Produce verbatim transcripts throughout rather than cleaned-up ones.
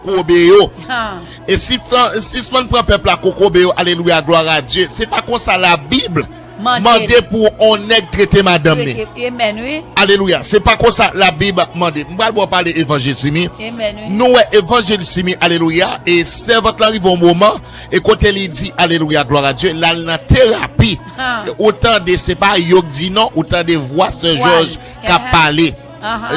kokobe yo. E sispann pran pèp la kokobe yo, alelouya, glwa a Dye. Se pa konsa Labib mande pou on nèg trete madanm ni. Alelouya. Se pa konsa Labib mande. M pral ba w pale Evanjil Simi. Nou wè Evanjil Simi, alelouya, e sèvant lan rive yon moman, e kote li di, alelouya, glwa a Dye, l al nan terapi. Ou tande, se pa yo k di non, ou tande vwa sè Jòj k ap pale.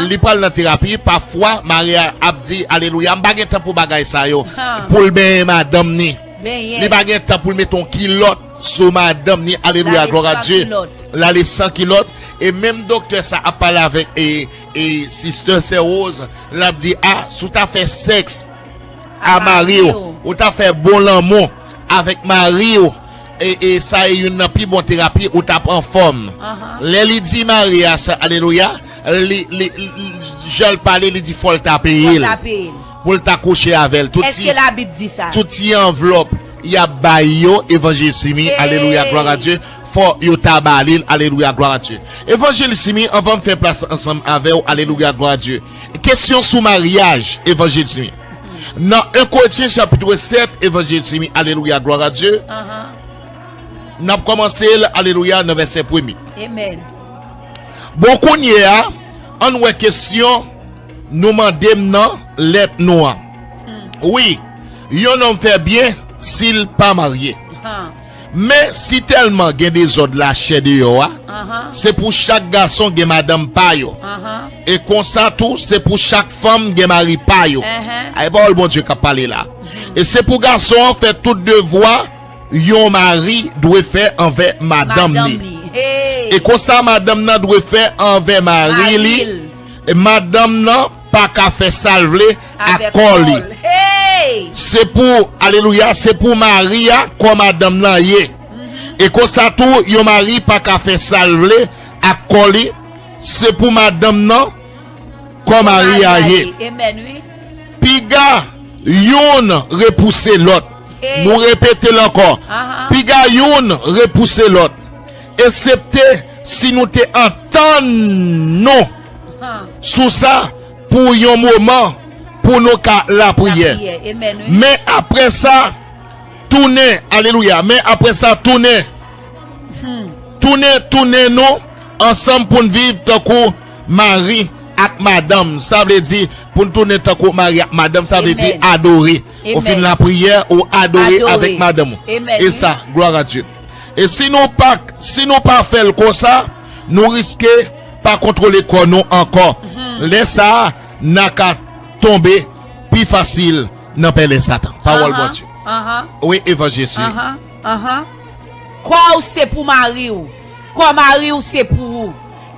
Li pral nan terapi, pafwa, mari a ap di, alelouya, m pa gen tan pou bagay sa yo. Pou l benyen madanm ni. Li pa gen tan pou l mete yon kilòt sou madanm ni, alelouya, glwa a Dye. L ale san kilòt. E menm doktè sa ap pale avèk e, e Sister Sè Rose, l ap di, a, si w ta fè sèks a mari w, ou ta fè bon lanmou avèk mari w, e, e sa e youn nan pi bon terapi, ou t ap anfòm. Lè li di mari a sa, alelouya, li, li, li, jan l pale, li di fò l ta peye l pou l ta kouche avè l. Tout ti, tout ti anvlòp y ap bay yo, Evanjil Simi, alelouya, glwa a Dye, fò yo ta ba li l, alelouya, glwa a Dye. Evanjil Simi, anvan m fè plas ansanm avè w, alelouya, glwa a Dye. Kesyon sou maryaj, Evanjil Simi. Nan en Korentyen chapit sèt, Evanjil Simi, alelouya, glwa a Dye. N ap kòmanse l, alelouya, nan vèsè premye. Bon, kounye a, ann wè kesyon nou mande m nan lèt nou an. Wi, yon nonm fè byen si l pa marye. Men, si tèlman gen dezòd lachè deyò a, se pou chak gason gen madanm pa yo. E konsa tou, se pou chak fanm gen mari pa yo. Ay, pawòl Bondye k ap pale la. E se pou gason an fè tout devwa yon mari dwe fè anvè madanm li. E konsa, madanm nan dwe fè anvè mari li. E madanm nan pa ka fè sa l vle ak kò li. Se pou, alelouya, se pou mari a kò madanm nan ye. E konsa tou, yon mari pa ka fè sa l vle ak kò li. Se pou madanm nan kò mari a ye. Piga youn repouse lòt. Nou repete l ankò. Piga youn repouse lòt. Eksepte si nou te antann nou sou sa pou yon moman pou nou ka lapriyè. Men apre sa, tounen, alelouya, men apre sa, tounen. Tounen, tounen nou ansanm pou n viv tankou mari ak madanm. Sa vle di, pou n tounen tankou mari ak madanm, sa vle di adore. Ou fin lapriyè, ou adore avèk madanm ou. E sa, glwa a Dye. E si nou pa, si nou pa fè l konsa, nou riske pa kontwole kò nou ankò. Lè sa a, n a ka tonbe pi fasil nan pèlen Satan. Pawòl Bondye. Wi, Evanjil Simi. Kò w se pou mari w. Kò mari w se pou ou.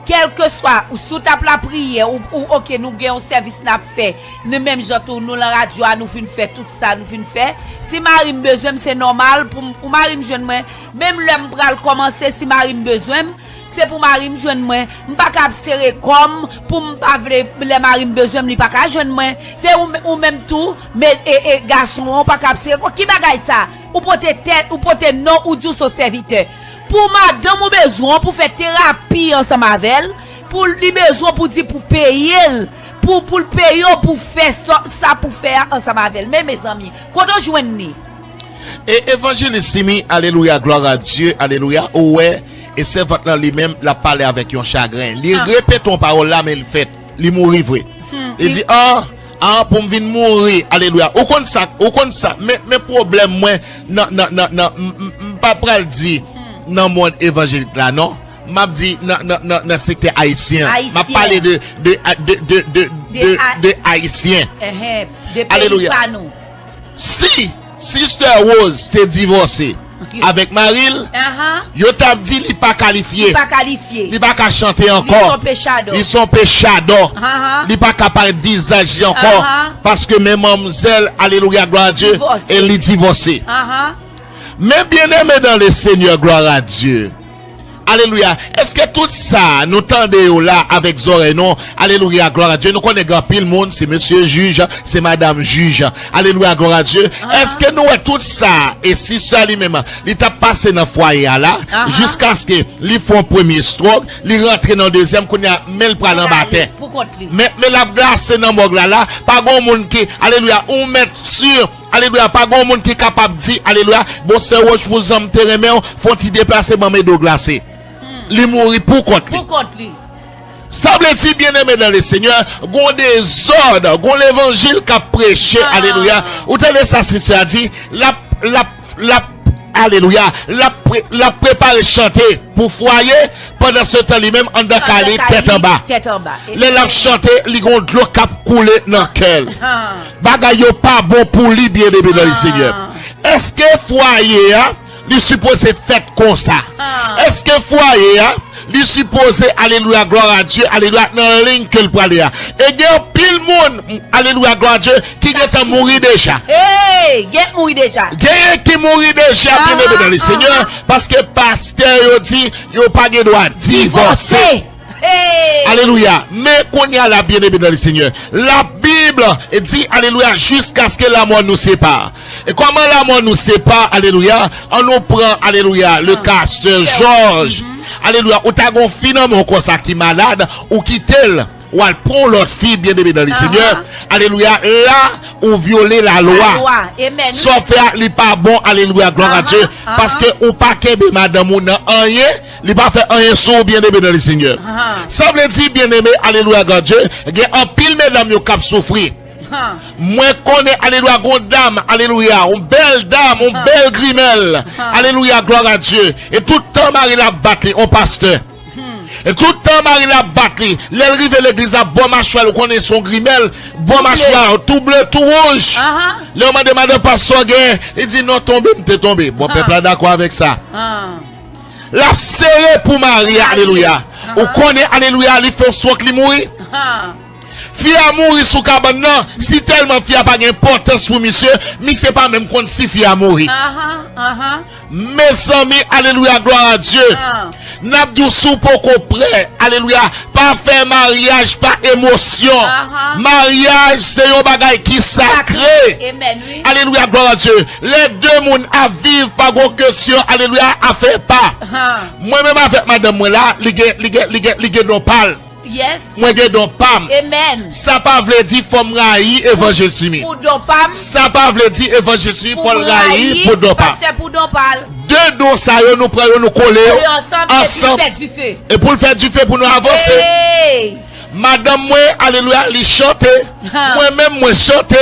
Kèlkeswa, ou, si w t ap lapriyè, ou, ou, oke, nou gen yon sèvis n ap fè. Nou menm jan tou, nou lan radyo a, nou fin fè tout sa nou fin fè. Si mari m bezwen m, se nòmal pou, pou mari m jwenn mwen. Menm lè m pral kòmanse, si mari m bezwen m, se pou mari m jwenn mwen. M pa ka ap sere kò m pou m pa vle, lè mari m bezwen m, li pa ka jwenn mwen. Se ou, ou menm tou, men, e, e, gason an, ou pa ka ap sere kò. Ki bagay sa? Ou pote tèt, ou pote non, ou di w se yon sèvitè. Pou madanm ou bezwen w pou fè terapi ansanm avè l, pou li bezwen w pou di pou peye l, pou, pou l peye w pou fè sa, sa pou fè a ansanm avè l. Men, mezanmi, kote w jwenn li? E evanjelis Simi, alelouya, glwa a Dye, alelouya, ou wè, e sèvant lan li menm, l ap pale avèk yon chagren. Li repete yon pawòl la, men l fèt. Li mouri vre. Li di, a, a, pou m vin mouri, alelouya. Ou konn sa, ou konn sa. Men, men pwoblèm mwen nan, nan, nan, nan, m, m, m pa pral di nan mond evanjelik la, non. M ap di nan, nan, nan, nan sektè ayisyen an. M ap pale de, de, de, de, de, de, de ayisyen. Alelouya. Si Sister Rose te divòse avèk mari l, yo t ap di li pa kalifye. Li pa kalifye. Li pa ka chante ankò. Li se yon pechadò. Li se yon pechadò. Li pa ka parèt vizaj li ankò. Paske men manmzèl, alelouya, glwa a Dye, e li divòse. Men byeneme dan le Senyè, glwa a Dye. Alelouya. Èske tout sa nou tande yo la avèk zòrèy nou? Alelouya, glwa a Dye. Nou konnen gen anpil moun, se mesye jij, se madanm jij. Alelouya, glwa a Dye. Èske nou wè tout sa? E si sa li menm, li t ap pase nan fwaye a la, jiskaske li fè yon premye stròk, li rantre nan dezyèm, kounye a, men l pral anba tè. Men, men l ap glase nan mòg la, la, pa gen yon moun ki, alelouya, ou mèt si Alelouya, pa gen yon moun ki kapab di, alelouya, bon, sè Roche, pou jan m te renmen w, fè yon ti deplase, ban m ede w glase. Li mouri pou kont li. Pou kont li. Sa vle di, byeneme nan le Senyè, gon dezòd, gon levanjil k ap preche, alelouya. Ou tande sa, sisè a di, l ap, l ap, l ap, alelouya, l ap pre-, l ap prepare chante pou fwaye, pandan se tan li menm anndan kay li, tèt anba. Lè l ap chante, li gon dlo k ap koule nan kè l. Bagay yo pa bon pou li, byeneme nan le Senyè. Èske fwaye a, li sipoze fèt konsa? Èske fwaye a, li sipoze, alelouya, glwa a Dye, alelouya, nan liy ke l prale a? E gen anpil moun, alelouya, glwa a Dye, ki gentan mouri deja. Hey, gen mouri deja. Genyen ki mouri deja, byeneme nan le Senyè, paske pastè yo di yo pa gen dwa divòse. Divòse. Hey! Alelouya. Men kounye a la, byeneme nan le Senyè, Labib di, alelouya, jiskaske lamò nou separe. E kòman lamò nou separe, alelouya? An nou pran, alelouya, le ka sè Jòj. Alelouya. Ou ta gon fi nan men w konsa ki malad, ou kite l, w al pran yon lòt fi, byeneme nan le Senyè. Alelouya. La, ou vyole lalwa. Lalwa. Amen. Sa w fè a, li pa bon, alelouya, glwa a Dye. Paske ou pa kenbe madanm ou nan anyen, li pa fè anyen sou ou, byeneme nan le Senyè. Sa vle di, byeneme, alelouya, glwa a Dye, gen anpil medam yo k ap soufri. Mwen konnen, alelouya, gon dam, alelouya, yon bèl dam, yon bèl grimèl, alelouya, glwa a Dye. E tout tan mari l ap bat li, yon pastè. E tout tan mari l ap bat li, lè l rive legliz la, bò machwè l, ou konnen se yon grimèl, bò machwè l tou ble, tou wouj. Lè yo mande madan pastè w gen, li di, "Non, tonbe, m te tonbe." Bon, pèp la dakò avèk sa. L ap sere pou mari a, alelouya. Ou konnen, alelouya, li fè yon stròk, li mouri. Fi a mouri sou kabann nan, si tèlman fi a pa gen enpòtans pou misye, misye pa menm konn si fi a mouri. Mezanmi, alelouya, glwa a Dye. N ap di w, si w poko prè, alelouya, pa fè maryaj pa emosyon. Maryaj se yon bagay ki sakre. Alelouya, glwa a Dye. Lè de moun ap viv, pa gon kesyon, alelouya, a fè pa. Mwen menm avèk madanm mwen la, li gen, li gen, li gen, li gen don pa l. Mwen gen don pa m. Sa pa vle di fò m rayi Evanjil Simi. Sa pa vle di Evanjil Simi fò l rayi pou don pa m. De don sa yo, nou pran yo, nou kole yo ansanm. E pou l fè dife pou nou avanse. Madanm mwen, alelouya, li chante. Mwen menm, mwen chante.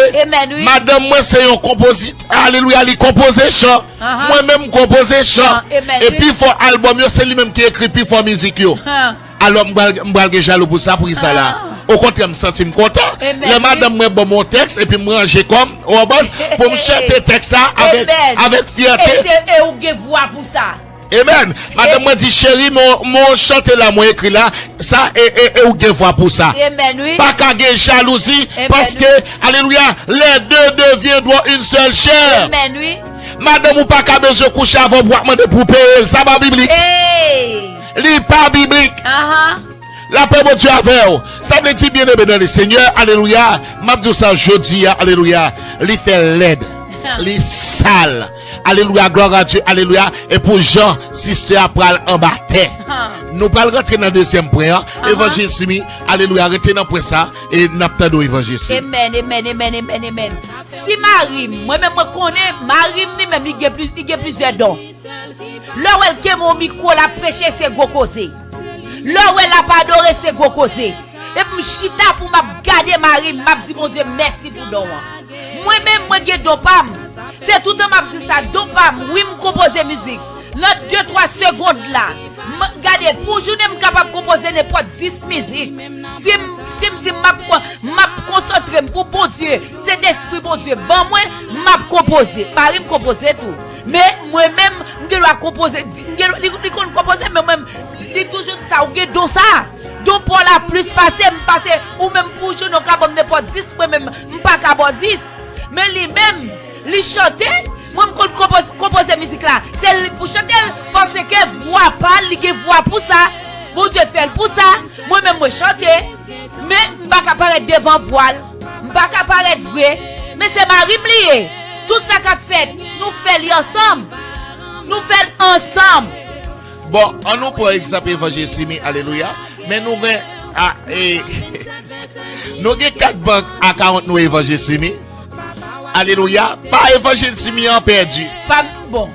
Madanm mwen se yon konpozi-, alelouya, li konpoze chan. Mwen menm, m konpoze chan. E pi fò albòm yo, se li menm ki ekri pi fò mizik yo. Alò, m pral, m pral gen jalou pou sa, pou kisa la? Okontrè, m santi m kontan. Lè madanm mwen ban m yon tèks, epi m ranje kò m, ou konprann, pou m chante tèks la avèk, avèk fyète. E se, e ou gen vwa pou sa. Amen. Madanm mwen di, "Cheri, men w chante la, mwen ekri la, sa, e, e, e ou gen vwa pou sa." Pa ka gen jalouzi, paske, alelouya, les deux deviendront une seule chair. Madanm ou pa ka bezwen kouche avè w pou w ap mande pou w peye l. Sa pa biblik. Li pa biblik. Lapè Bondye avè w. Sa vle di, byeneme nan le Senyè, alelouya. M ap di w sa jodi a, alelouya. Li fè lèd. Li sal. Alelouya, glwa a Dye, alelouya. E pou jan sistè a pral anba tè. Nou pral rantre nan dezyèm pwen an. Evanjil Simi, alelouya, rete nan pwen sa. E n ap tande w, Evanjil Simi. Amen, amen, amen, amen, amen. Si mari m, mwen menm mwen konnen, mari m li menm li gen plis, li gen plizyè don. Lè w wè l kenbe yon mikwo, l ap preche, se gwo koze. Lè w wè l ap adore, se gwo koze. Epi m chita pou m ap gade mari m, m ap di Bondye mèsi pou don an. Mwen menm, mwen gen don pa m. Se toutan m ap di sa, don pa m. Wi, m konpoze mizik. Nan de, twa segond la, m, gade, pou jounen m kapab konpoze nenpòt dis mizik. Si m, si m di m ap, m ap konsantre m pou Bondye, Sentespri Bondye ban mwen, m ap konpoze. Mari m konpoze tou. Men mwen menm, m gen dwa konpoze, m gen, li, li konn konpoze, men mwen, li toujou di sa, ou gen don sa. Don pa w la plis pase m, pase ou menm pou jounen w ka ban m nenpòt dis, mwen menm, m pa ka ba w dis. Men li menm, li chante, Mwen, m konn konpoze, konpoze mizik la. Se li k pou chante l, paske vwa pa l, li gen vwa pou sa. Bondye fè l pou sa. Mwen menm, mwen chante. Men, m pa ka parèt devan vwa l. M pa ka parèt vre. Men se mari m li ye. Tout sa k ap fèt, nou fè li ansanm. Nou fè l ansanm. Bon, an nou pran egzanp Evanjil Simi, alelouya. Men nou gen, a, e, nou gen kat bank akawont nou Evanjil Simi. Alelouya. Pa Evanjil Simi an pèdi. Pa m, bon.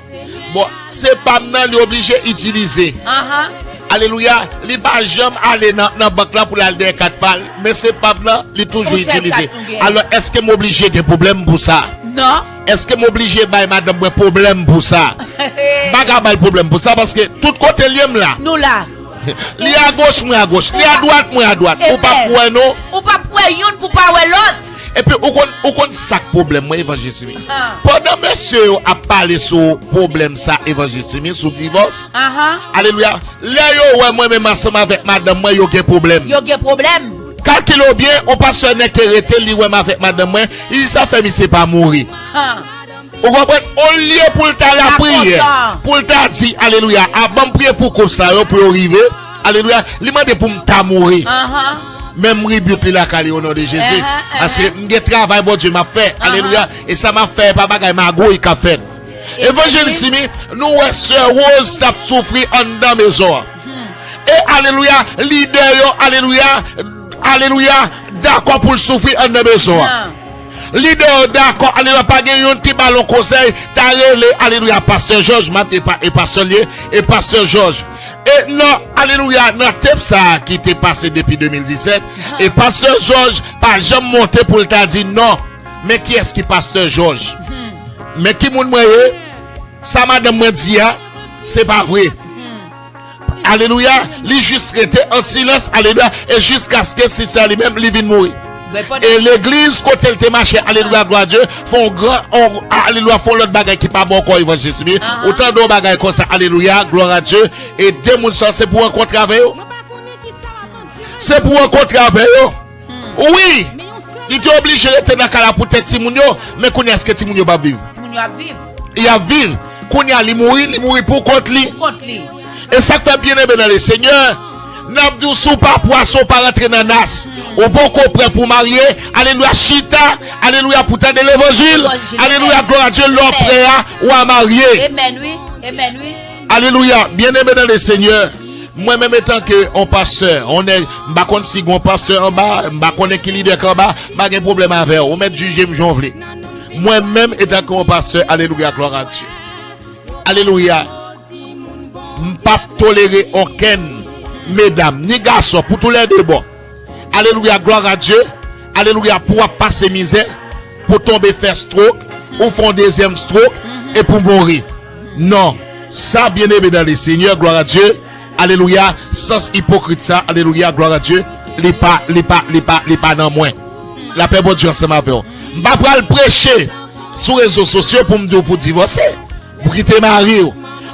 Bon, se pa m nan li oblije itilize. Anhan. Alelouya. Li pa janm ale nan, nan bank la pou l al dèyè kat pa l. Men se pa m nan, li toujou Yon sèl itilize. Kat nou gen. Alò, èske m oblije gen pwoblèm pou sa? Non. Èske m oblije bay madanm mwen pwoblèm pou sa? M pa ka ba l pwoblèm pou sa, paske tout kote l ye m la. Nou la. Li agoch, mwen agoch. Li adwat, mwen adwat. Ou p ap wè non. Ou p ap wè youn pou pa wè lòt. Epi ou konn, ou konn sa k pwoblèm mwen, Evanjil Simi. Ah. Pandan mesye yo ap pale sou pwoblèm sa, Evanjil Simi, sou divòs. Aha. Alelouya. Lè yo wè mwen menm ansanm avèk madanm mwen, yo gen pwoblèm. Yo gen pwoblèm. Kalkile w byen, yon pastè nèg ki rete, li wè m avèk madanm mwen, li di sa fè misye pa mouri. Ah. Ou konprann? Olye pou l ta lapriyè, Kontan. Pou l ta di, alelouya, avan m priye pou koup sa yo, pou yo rive, alelouya, li mande pou m ta mouri. Aha. Men m rebuk li lakay li o non de Jezi. Aha, aha. Paske m gen travay Bondye m ap fè. Aha. Alelouya. E sa m ap fè, e pa bagay magouy k ap fèt. Evanjil Simi, nou wè sè Rose t ap soufri anndan mezon an. E alelouya, lidè yo, alelouya, alelouya, dakò pou l soufri anndan mezon an. Ah. Lidè yo dakò, alelouya, pa gen youn ki ba l yon konsèy, ta rele, alelouya, pastè Jòj, m ap di e pa, e pastè l ye, e pastè Jòj. E nan, alelouya, nan tep sa a ki te pase depi de mil disèt, e pastè Jòj pa janm monte pou l ta di non. Men kiyès ki pastè Jòj? Men ki moun mwen ye? Sa madanm mwen di a, se pa vre. Alelouya, li jis rete an silans, alelouya, e jiskaske sista li menm, li vin mouri. E legliz kote l te mache, alelouya, glwa a Dye, fè yon gran, on, alelouya, fè yon lòt bagay ki pa bon ankò, Evanjil Simi. Ou tande yon bagay konsa, alelouya, glwa a Dye, e de moun sa, se pou rankontre avè yo. Se pou rankontre avè yo. Wi, li te oblije rete nan kay la poutèt timoun yo, men kounye a èske timoun yo p ap viv? Timoun yo ap viv. Y ap viv. Kounye a li mouri, li mouri pou kont li. Kont li. E sa k fè, byeneme nan Lesenyè, n ap di w, si w pa pwason, w pa rantre nan nas. Ou poko prè pou marye, alelouya, chita, alelouya, pou tande levanjil, Levanjil, alelouya, amen. Glwa a Dye, lè w Amen. Prè a, w a marye. Amen, wi. Amen, wi. Alelouya, byeneme nan Lesenyè. Mwen menm etanke yon pastè, yon nèg, m pa konn si gon pastè anba, m pa konnen ki lidè k anba, m pa gen pwoblèm avè w, ou mèt jije m jan w vle. Mwen menm etanke yon pastè, alelouya, glwa a Dye. Alelouya. M p ap tolere okenn medam, ni gason, pou toulède bò. Alelouya, glwa a Dye. Alelouya, pou w ap pase mizè, pou tonbe fè stroke, ou fè yon dezyèm stroke, e pou mouri. Non. Sa, byeneme nan Lesenyè, glwa a Dye. Alelouya, sans ipokrit sa, alelouya, glwa a Dye. Li pa, li pa, li pa, li pa nan mwen. Lapè Bondye ansanm avè w. M pa pral preche sou rezo sosyo pou m di w pou divòse, pou kite mari w.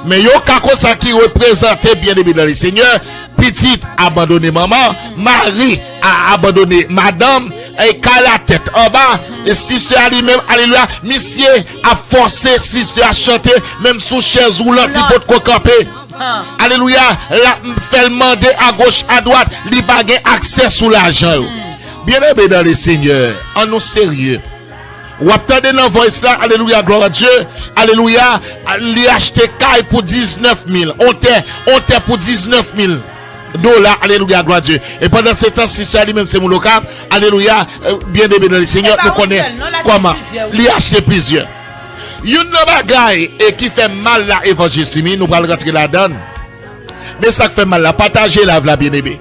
Men yon ka konsa ki reprezante, byeneme nan Lesenyè, pitit abandone manman, mari a abandone madanm, e kay la tèt anba, e sistè a li menm, alelouya, misye ap fòse sistè a chante, menm sou chèz woulant li potko kanpe. Alelouya, l ap fè l mande agoch adwat, li pa gen aksè sou lajan yo. Byeneme nan Lesenyè, an nou serye. W ap tande nan voice la, alelouya, glwa a Dye, alelouya, li achte kay pou diznèf mil, on tè, on tè pou diznèf mil dola, alelouya, glwa a Dye. E pandan se tan, sistè a li menm se moun Okap, alelouya, byeneme nan Lesenyè, nou konnen kòman li achte plizyè. Youn nan bagay e ki fè m mal la, Evanjil Simi, nou pral rantre ladan l. Men sa k fè m mal la, pataje live la, byeneme.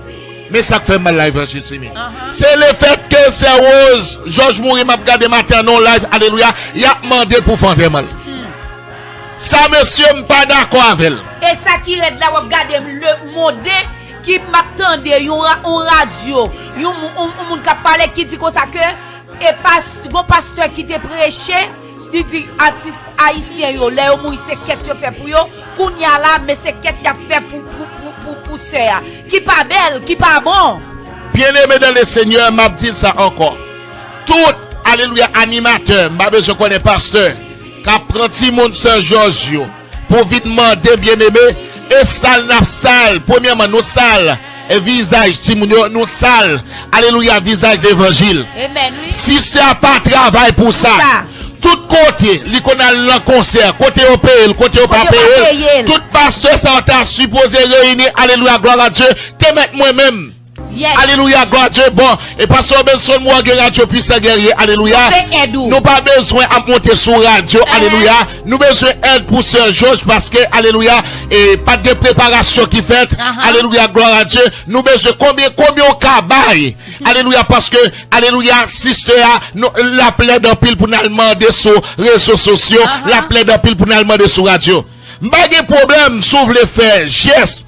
Men sa k fè m mal la, Evanjil Simi. Se lefètke sè Rose Jòj mouri, m ap gade maten an nan yon live, alelouya, y ap mande pou fè antèman l. Sa, mesye, m pa dakò avè l. E sa ki rèd la, w ap gade m, le monde, ki m ap tande yon ra-, yon radyo, yon, yon, yon moun k ap pale ki di konsa ke e pas-, gon pastè ki te preche, li di atis ayisyen yo, lè yo mouri, se kèt yo fè pou yo. Kounye a la, men se kèt y ap fè pou, pou, pou, pou, pou sè a. Ki pa bèl, ki pa bon. Byeneme nan Lesenyè, m ap di l sa ankò. Tout, alelouya, animatè, m pa bezwen konnen pastè, K ap pran timoun sè Jòj yo pou vin mande, byeneme, e sal n ap sal. Premyèman, nou sal e vizaj timoun yo, nou sal, alelouya, vizaj levanjil. Amen, wi. Sistè a pa travay pou sa. Pou sa. Tout kote li konn al nan konsè, kote yo peye l, kote yo pa peye l, tout pastè sa yo ta sipoze reyini, alelouya, glwa a Dye, te mèt mwen menm. Yes. Alelouya, glwa a Dye. Bon, e pastè Robinson, mwen gen radyo Pwisan Gèrye, alelouya. Nou pa bezwen ap monte sou radyo, alelouya. Nou bezwen èd pou sè Jòj paske, alelouya, e pa t gen preparasyon ki fèt. Alelouya, glwa a Dye. Nou bezwen konbyen, konbyen w ka bay? Alelouya, paske, alelouya, sistè a, l ap lèd anpil pou n al mande sou rezo sosyo, l ap lèd anpil pou n al mande sou radyo. M pa gen pwoblèm si w vle fè jès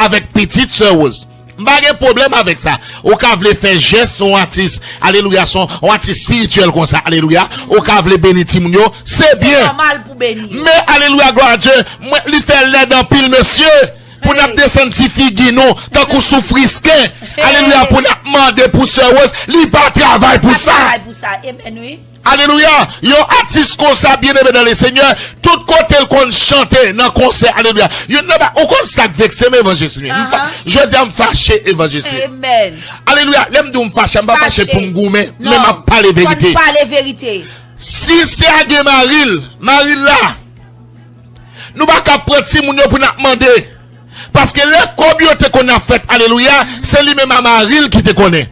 avèk pitit sè Rose. M pa gen pwoblèm avèk sa. Ou ka vle fè jès yon atis, alelouya, son yon atis espirityèl konsa, alelouya. Ou ka vle beni timoun yo, se byen. Men alelouya, glwa a Dye, mwen, li fè lèd anpil, mesye. Pou n ap desann ti figi nou tankou sou frisken. Alelouya, pou n ap mande pou sè Rose, li pa travay pou sa. Travay pou sa. Amen, wi. Alelouya. Yon atis konsa, byeneme nan le Senyè, tout kote l konn chante nan konsè, alelouya. Youn nan ba, ou konn sa k vekse m, evanjelis Smith? M fa-, jodi a m fache, evanjelis Smith. Amen. Alelouya. Lè m di w m fache, m pa fache pou m goumen, men m ap pale verite. Fò n pale verite. Si se a gen mari l, mari l la, nou pa ka pran timoun yo pou n ap mande. Paske lè kòb yo te konn ap fèt, alelouya, se li menm a mari l ki te konnen.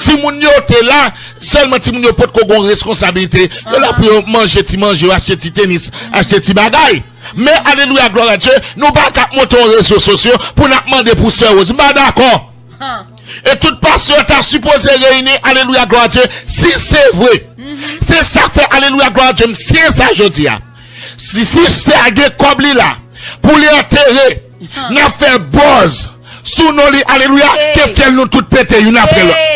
Timoun yo te la, sèlman timoun yo potko gon reskonsablite. Yo la pou yo manje ti manje yo, achte ti tenis, achte ti bagay. Men, alelouya, glwa a Dye, nou pa ka ap monte yon rezo sosyo pou n ap mande pou sè Rose. M pa dakò. E tout pastè yo ta sipoze reyini, alelouya, glwa a Dye, si se vre. Se sa k fè, alelouya, glwa a Dye, m siyen sa jodi a. Si sistè a gen kòb li la, pou li antere, n ap fè buzz sou non li, alelouya, ke fyèl nou tout pete youn apre lòt.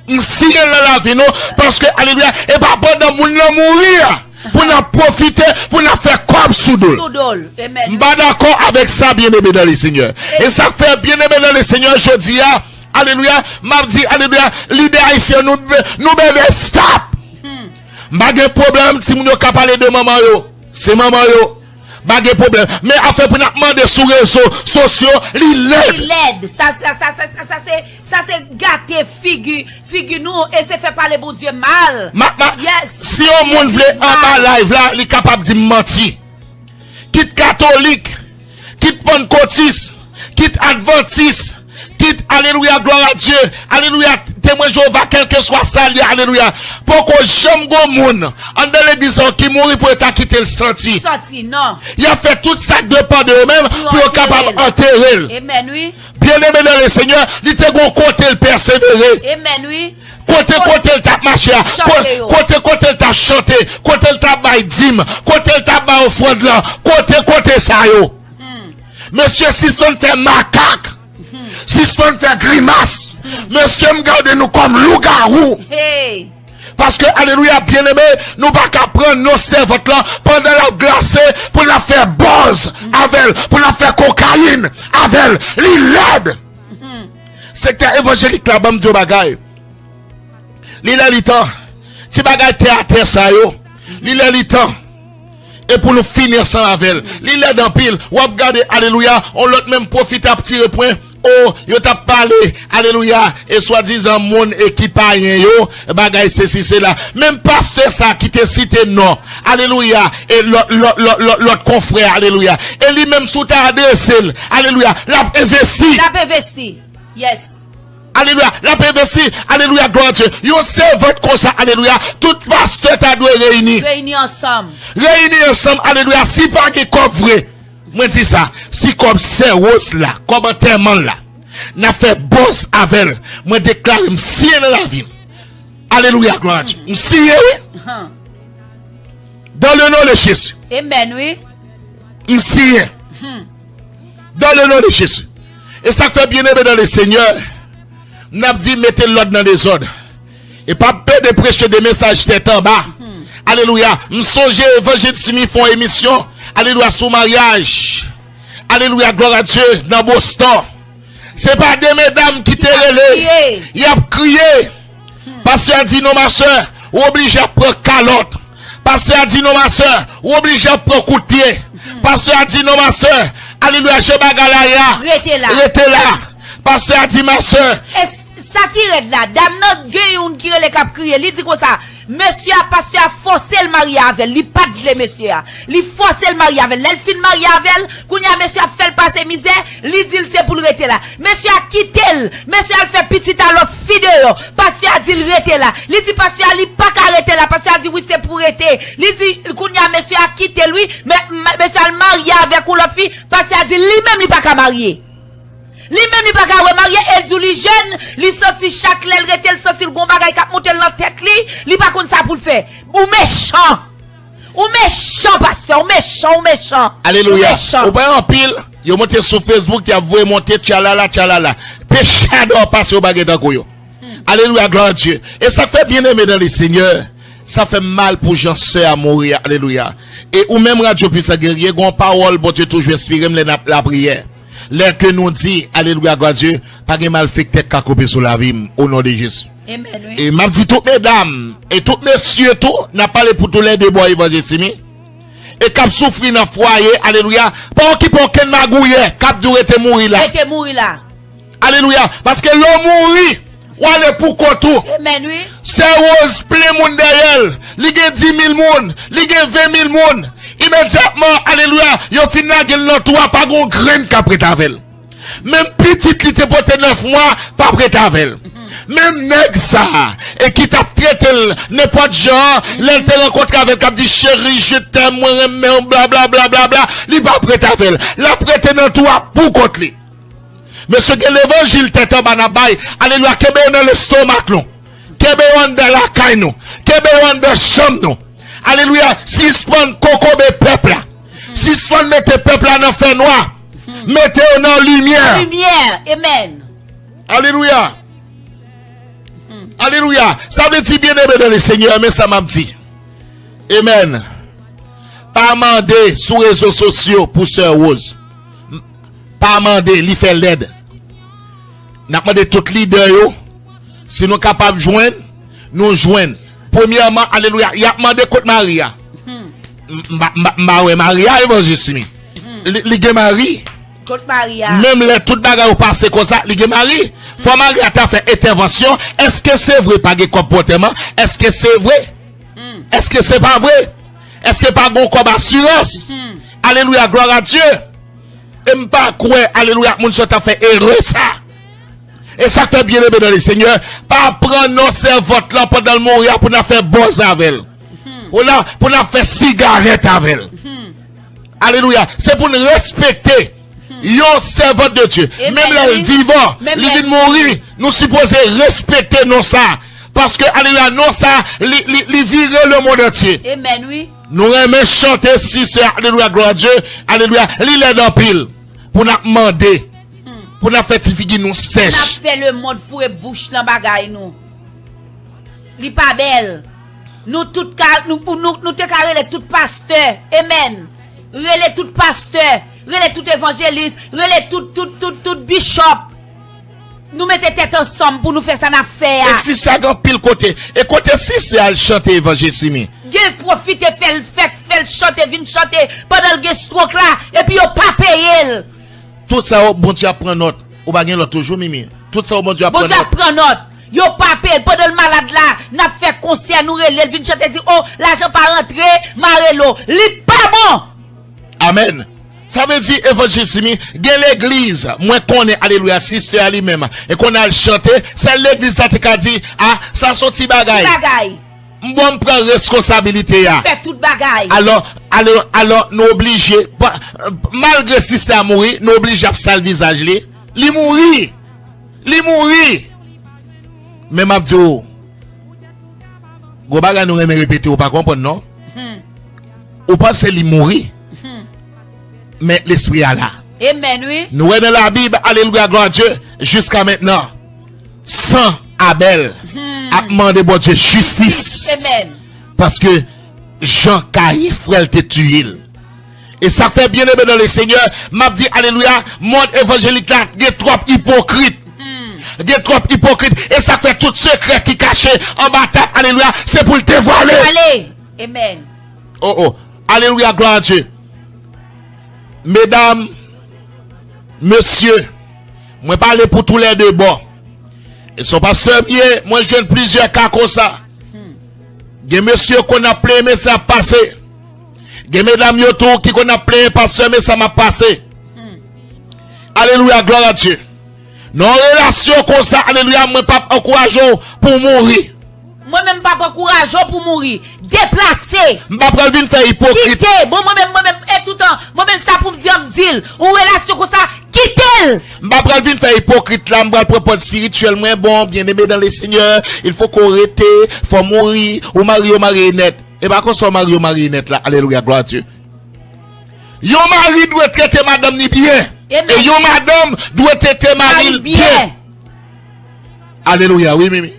M siyen l nan lavi nou, paske, alelouya, e pa pandan moun nan mouri a, pou n ap pwofite, pou n ap fè kòb sou do l. M pa dakò avèk sa, byeneme nan le Senyè. E sa k fè, byeneme nan le Senyè, jodi a, alelouya, m ap di, alelouya, lidè ayisyen, nou, nou bebe stop. M pa gen pwoblèm, timoun yo ka pale de manman yo. Se manman yo. Pa gen pwoblèm. Men afè pou n ap mande sou rezo sosyo, li lèd. Li lèd. Sa, sa, sa, sa, sa, sa se, sa se gate figi, figi nou e se fè pale Bondye mal. Ma, ma, si yon moun vle anba live la, li kapab di m manti. Kit katolik, kit pannkotis, kit advantis, kit, alelouya, glwa a Dye, alelouya, temwen Jewova, kèlkeswa sa l ye, alelouya. Poko janm gon moun anndan legliz la ki mouri pou yo ta kite l santi. Santi, non. Y ap fè tout sa k depann de yo menm pou yo kapab antere l. Amen, wi. Byeneme nan le Senyè, li te gon kote l pèsevere. Amen, wi. Kote, kote l t ap mache a, ko-, kote, kote l t ap chante, kote l t ap bay dim, kote l t ap bay ofrann lan, kote, kote sa yo. Mesye sispann fè makak, sispann fè grimas. Mesye, m gade nou kòm lougawou. Paske, alelouya, byeneme, nou pa ka pran non sèvant lan pandan l ap glase pou n ap fè buzz avè l, pou n ap fè kokayin avè l. Li lèd. Sektè evanjelik la, ban m di w bagay. Li lè li tan. Ti bagay tè atè sa yo. Li lè li tan. E pou nou fini ansanm avè l. Li lèd anpil. W ap gade, alelouya, on lòt menm pwofite ap tire pwen. O, yo t ap pale, alelouya, e swadizan moun e ki payen yo, bagay sesi sela. Menm pastè sa ki te site non, alelouya, e lòt, lòt, lòt, lòt, lòt konfrè, alelouya. E li menm si w ta adrese l, alelouya, l ap envesti. L ap envesti. Yes. Alelouya. L ap envesti. Alelouya. Glwa a Dye. Yon sèvant konsa. Alelouya. Tout pastè ta dwe reyini. Reyini ansanm. Reyini ansanm. Alelouya. Si pa gen kòb vre, mwen di sa. Si kòb sè Rose la, kòb antèman l la, n ap fè buzz avè l, mwen deklare m siyen nan lavi m. Alelouya. Glwa a Dye. M siyen, wi. Dans le nom de Jésus. Amen, wi. M siyen. Dans le nom de Jésus. E sa k fè, byeneme dans le Seigneur, n ap di mete lòd nan dezòd. E pa pede preche de mesaj tèt anba. Alelouya. M sonje evanjelis Simi fè yon emisyon. Alelouya, sou maryaj. Alelouya, glwa a Dye, nan Boston. Se pa de medam ki te rele. Y ap kriye. Pastè a di, "Non, ma sè, ou oblije ap pran kalòt. Pastè a di, "Non, ma sè, ou oblije ap pran kout pye." Pastè a di, "Non, ma sè, alelouya, jan bagay la ye a, rete la. Rete la." Pastè a di, "Ma sè." E s- sa ki rèd la, dam nan gen youn ki rele k ap kriye, li di konsa, mesye a, pastè a fòse l marye avè l, li pa t vle mesye a. Li fòse l marye avè l. Lè l fin marye avè l, kounye a mesye a ap fè l pase mizè, li di l se pou l rete la. Mesye a kite l. Mesye a al fè pitit a lòt fi deyò. Pastè a di l rete la. Li di pastè a li pa ka rete la. Pastè a di wi, se pou rete. Li di kounye a mesye a kite l wi, men men- mesye a al marye avèk yon lòt fi. Pastè a di li menm li pa ka marye. Li menm li pa ka remarye, e l di w li jèn, li santi chak lè l rete, l santi l gon bagay k ap monte l nan tèt li, li pa konn sa pou l fè. Ou mechan! Ou mechan, pastè, ou mechan, ou mechan. Alelouya. Ou mechan. Ou pa anpil, yo monte sou Facebook, y ap voye monte, tchalala, tchalala. Peche a dò pase, ou pa gen tankou yo. Alelouya, glwa a Dye. E sa k fè, byeneme nan le Senyè, sa fè m mal pou jan sè a mouri a. Alelouya. E ou menm, Radyo Pwisan Gerye, gen yon pawòl Bondye toujou enspire m lè n ap lapriyè. Lè ke nou di, alelouya, glwa a Dye, pa gen malfektè k ka kanpe sou lavi m, o non de Jezi. Amen, wi. E m ap di tout medam, e tout mesye tou, n ap pale pou toulède bò evanjil Simi. E k ap soufri nan fwaye, alelouya, pa okipe okenn magouyè k ap di w rete mouri la. Rete mouri la. Alelouya. Paske lè w mouri, w ale pou kont ou. Amen, wi. Sè Rose plen moun dèyè l. Li gen dis mil moun. Li gen ven mil moun. Imedyatman, alelouya, yo fin lage l nan twou a, pa gon grenn k ap ret avè l. Menm pitit li te pote nèf mwa, p ap ret avè l. Menm nèg sa a, e ki t ap trete l nenpòt jan, lè l te rankontre avè l, k ap di, "Chérie, je t'aime, mwen renmen w, bla, bla, bla, bla, bla," li p ap ret avè l. L ap rete nan twou a pou kont li. Mesye, gen levanjil tèt anba n ap bay. Alelouya, kenbe yo nan lestomak nou. Kenbe yo anndan lakay nou. Kenbe yo anndan chanm nou. Alelouya, sispann kokobe pèp la. Sispann mete pèp la nan fènwa. Mete yo nan limyè. Limyè, amen. Alelouya. Alelouya. Sa vle di, byeneme nan le Senyè, men sa m ap di. Amen. Pa mande sou rezo sosyo pou sè Rose. Pa mande, li fè lèd. N ap mande tout lidè yo, si nou kapab jwenn, nou jwenn. Premyèman, alelouya, y ap mande kot mari a. M, m pa, m pa, m pa wè mari a, evanjis Simi. Li, li gen mari. Kot mari a? Menm lè tout bagay yo pase konsa, li gen mari. Fò mari a ta fè entèvansyon. Èske se vre pa gen kòb pou antèman? Èske se vre? Èske se pa vre? Èske pa gon kòb asirans? Alelouya, glwa a Dye. E m pa kwè, alelouya, moun sa t ap fè erè sa. E sa k fè, byeneme nan le Senyè, pa pran non sèvant lan pandan l mouri a pou n ap fè bòz avè l. Pou n ap, pou n ap fè sigarèt avè l. Alelouya. Se pou n respekte yon sèvant de Dye. Menm lè l vivan, li vin mouri, nou sipoze respekte non sa. Paske, alelouya, non sa, li, li, li vire lemonn antye. Amen, wi. Nou renmen chante, si se, alelouya, glwa a Dye, alelouya, li lèd anpil. Pou n ap mande, pou n ap fè ti figi nou sèch. N ap fè lemonn foure bouch nan bagay nou. Li pa bèl. Nou tout ka, nou, pou nou, nou te ka rele tout pastè. Amen. Rele tout pastè. Rele tout evanjelis. Rele tout, tout, tout, tout bishop. Nou mete tèt ansanm pou nou fè sa n ap fè a. E si sa gen anpil kote. E kote si se al chante evanjil Simi? Gen pwofite fè l fèt, fè l chante, vin chante pandan l gen stwok la, epi yo pa peye l. Tout sa yo, Bondye ap pran nòt. Ou pa gen lòt toujou, Mimi? Tout sa yo, Bondye ap pran nòt. Bondye ap pran nòt. Yo pa peye l pandan l malad la, n ap fè konsè, nou rele l, vin chante, di, "O, lajan pa rantre, mare lo." Li pa bon! Amèn. Sa vle di, evanjil Simi, gen legliz, mwen konnen, alelouya, sistè a li menm, e konn al chante, sèl legliz la te ka di, "A, sa se yon ti bagay." Ti bagay. M bon, m pran reskonsabilite a. Fè tout bagay. Alò, alò, alò, nou oblije, pa, malgre sistè a mouri, nou oblije ap sal vizaj li. Li mouri. Li mouri. Men m ap di w, gwo bagay nou renmen repete, ou pa konprann non. Ou panse li mouri. Men lespri a la. Amen, wi. Nou wè nan Labib, alelouya, glwa a Dye, jiska mentnan, san Abèl ap mande Bondye jistis. Amen. Paske jan Kayin frè l te tiye l. E sa fè, byeneme nan le Senyè, m ap di, alelouya, mond evanjelik la gen twòp ipokrit. Gen twòp ipokrit. E sa fè tout sekrè ki kache anba tab, alelouya, se pou l devwale. Devwale. Amen. Oh, oh. Alelouya, glwa a Dye. Medam, mesye, mwen pale pou toulède bò. E se yon pastè m ye, mwen jwenn plizyè ka konsa. Gen mesye yo konn ap plenyen, men sa ap pase. Gen medam yo tou ki konn ap plenyen, pastè, men sa m ap pase. Alelouya, glwa a Dye. Nan yon relasyon konsa, alelouya, mwen p ap ankouraje w pou w mouri. Mwen menm m p ap ankouraje w pou w mouri. Deplase. M pa pral vin fè ipokrit. Kite. Bon, mwen menm, mwen menm, e toutan, mwen menm sa pou m di an, m di l. Yon relasyon konsa, kite l. M pa pral vin fè ipokrit la, m pral pran pòz espirityèl mwen. Bon, bien-aimé dans le Seigneur, il faut qu'on rete, fò mouri, ou marye, ou marye nèt. E pa konsa w marye, w marye nèt la. Alelouya, glwa a Dye. Yon mari dwe trete madanm li byen. Amen. E yon madanm dwe trete mari l byen. Alelouya, wi, Mimi.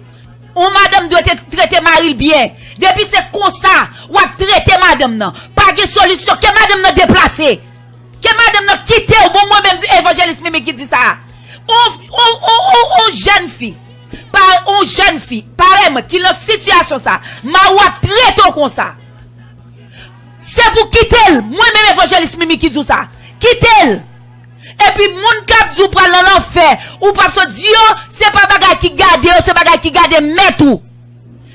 Yon madanm dwe te- trete mari l byen. Depi se konsa w ap trete madanm nan, pa gen solisyon. Ke madanm nan deplase. Ke madanm nan kite w. Bon, mwen menm, evanjelis Mimi ki di sa. On, on, on, on, on jèn fi, pa, on jèn fi parèy mwen ki nan sitiyasyon sa, mari w ap trete w konsa. Se pou kite l. Mwen menm evanjelis Mimi ki di w sa. Kite l. Epi moun k ap di w pral nan lanfè, ou p ap sot di yo, se pa bagay ki gade yo, se bagay ki gade mèt ou.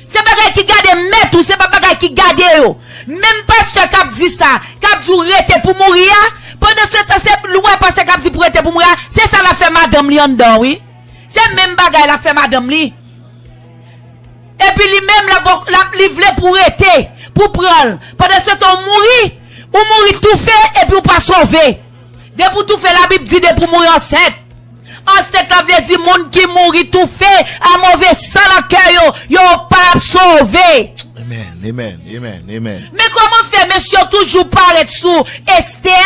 Se bagay ki gade mèt ou, se pa bagay ki gade yo. Menm pastè k ap di sa, k ap di w rete pou mouri a, pandan se tan se lwen pastè k ap di pou rete pou mouri a, se sa l ap fè madanm li anndan, wi. Se menm bagay l ap fè madanm li. Epi li menm l ap, l ap, li vle pou w rete, pou w pran l. Pandan se tan w mouri, ou mouri toufe epi w pa sove. Depi w toufe, Labib di depi w mouri ansent. Ansent la vle di moun ki mouri toufe a move san nan kè yo, yo p ap sove. Amen, amen, amen, amen. Men kòman fè mesye yo toujou parèt sou Estè?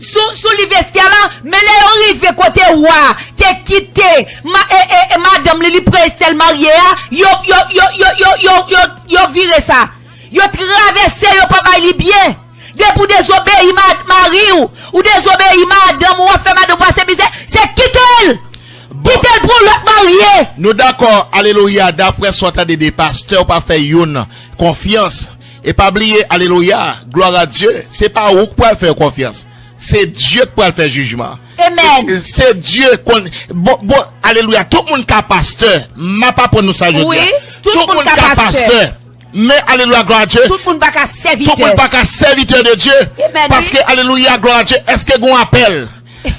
Sou, sou liv Estè la, men lè yo rive kote wa te kite ma, e, e, e madanm li, li pran Estè l marye a, yo, yo, yo vire sa. Yo travèse, yo pa bay li byen. Depi w dezobeyi ma, mari w, ou dezobeyi madanm ou, w ap fè madanm ou pase mizè, se kite l! Kite l pou yon lòt marye! Nou dakò, alelouya, daprè sa w tande de pastè, w pa fè youn konfyans. E pa bliye, alelouya, glwa a Dye, se pa ou k pral fè yo konfyans. Se Dye k pral fè jijman. Amen. Se, se Dye konn, bon, bon, alelouya, tout moun ka pastè. M ap aprann nou sa jodi a. Wi, tout moun ka pastè. Men, alelouya, glwa a Dye. Tout moun pa ka sèvitè. Tout moun pa ka sèvitè de Dye. Amen, wi. Paske, alelouya, glwa a Dye, èske gon apèl?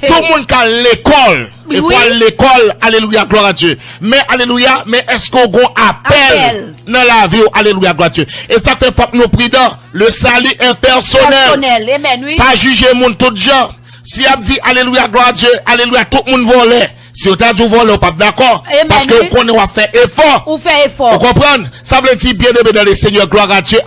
Tout moun ka al lekòl. E fò al lekòl, alelouya, glwa a Dye. Men, alelouya, men èske w gon apèl nan lavi w? Alelouya, glwa a Dye. E sa fè fòk nou pridan. Le salut est personnel. Pèsonèl, amen, wi. Pa jije moun tout jan. Si y ap di, alelouya, glwa a Dye, alelouya, tout moun vòlè. Si yo ta di w vòlè, w p ap dakò. Amen, wi. Paske w konnen w ap fè efò. Ou fè efò. Ou konprann? Sa vle di, bien-aimé dans le Seigneur, glwa a Dye.